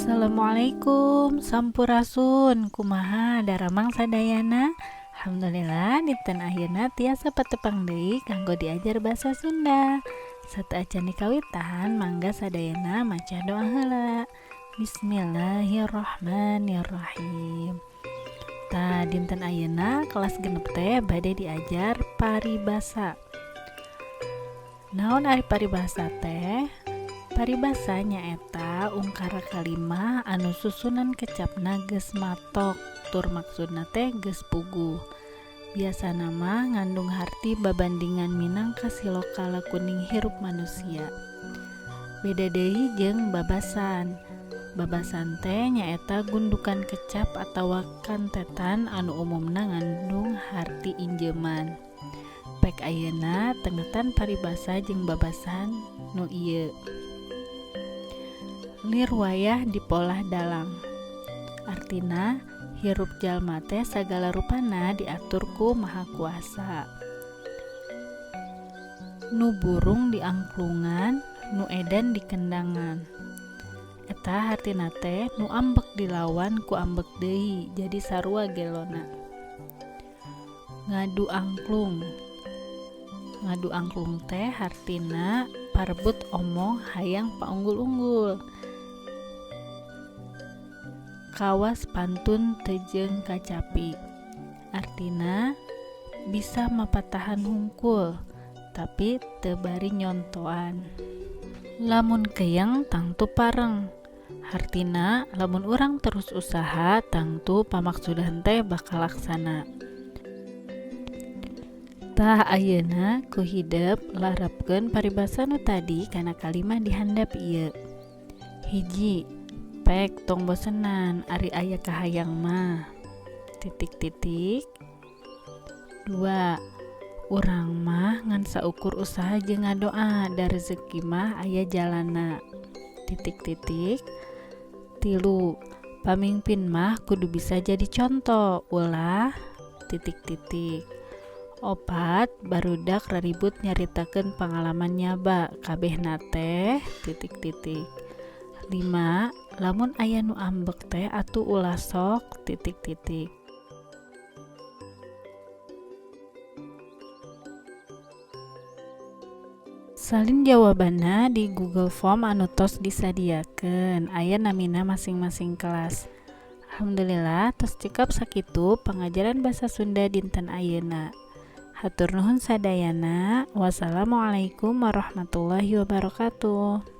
Assalamualaikum, sampurasun, kumaha daramang sadayana? Alhamdulillah dinten ayeuna tiasa patepang deui kanggo diajar basa Sunda. Sateuacan dikawitan, mangga sadayana maca doa heula. Bismillahirrahmanirrahim. Tah, dinten ayeuna kelas 6 teh bade diajar paribasa. Naon ari paribasa teh? Paribasa nyaeta ungkara kalimah anu susunan kecapna geus matok tur maksudna teh geus puguh. Biasana mah ngandung harti babandingan minangka siloka lakuning hirup manusia. Beda deui jeung babasan. Babasan teh nyaeta gundukan kecap atawa kantetan anu umumna ngandung harti injeuman. Pek ayeuna tengetan paribasa jeung babasan nu ieu. Lir wayah dipolah dalang. Artina hirup jalma teh sagala rupana diatur ku Maha Kuasa. Nu burung diangklungan, nu edan dikendangan. Eta hartina teh nu ambek dilawan ku ambek deui, jadi sarua gelona. Ngadu angklung. Ngadu angklung teh hartina parebut omong hayang paunggul-unggul. Kawas pantun teu jeung kacapi. Artina bisa mapatahan hungkul tapi teu bari nyontoan. Lamun keyeng tangtu pareng. Hartina lamun urang terus usaha tangtu pamaksudan teh bakal laksana. Tah, ayeuna ku hidep larapkeun paribasa nu tadi kana kalimah di handap ieu. Hiji, pek tong bosenan ari aya kahayang mah titik titik. Dua, urang mah ngan saukur usaha jeung ngadoa, da rezeki mah aya jalanna titik titik. Tilu, pamingpin mah kudu bisa jadi conto, ulah titik titik. Opat, barudak raribut nyaritakeun pangalaman nyaba kabehna teh titik titik. Lima, lamun aya nu ambek teh atuh ulah sok titik titik. Salin jawabanna di Google Form anu tos disadiakeun, aya namina masing-masing kelas. Alhamdulillah tos cekap sakitu pangajaran basa Sunda dinten ayeuna. Hatur nuhun sadayana. Wassalamualaikum warahmatullahi wabarakatuh.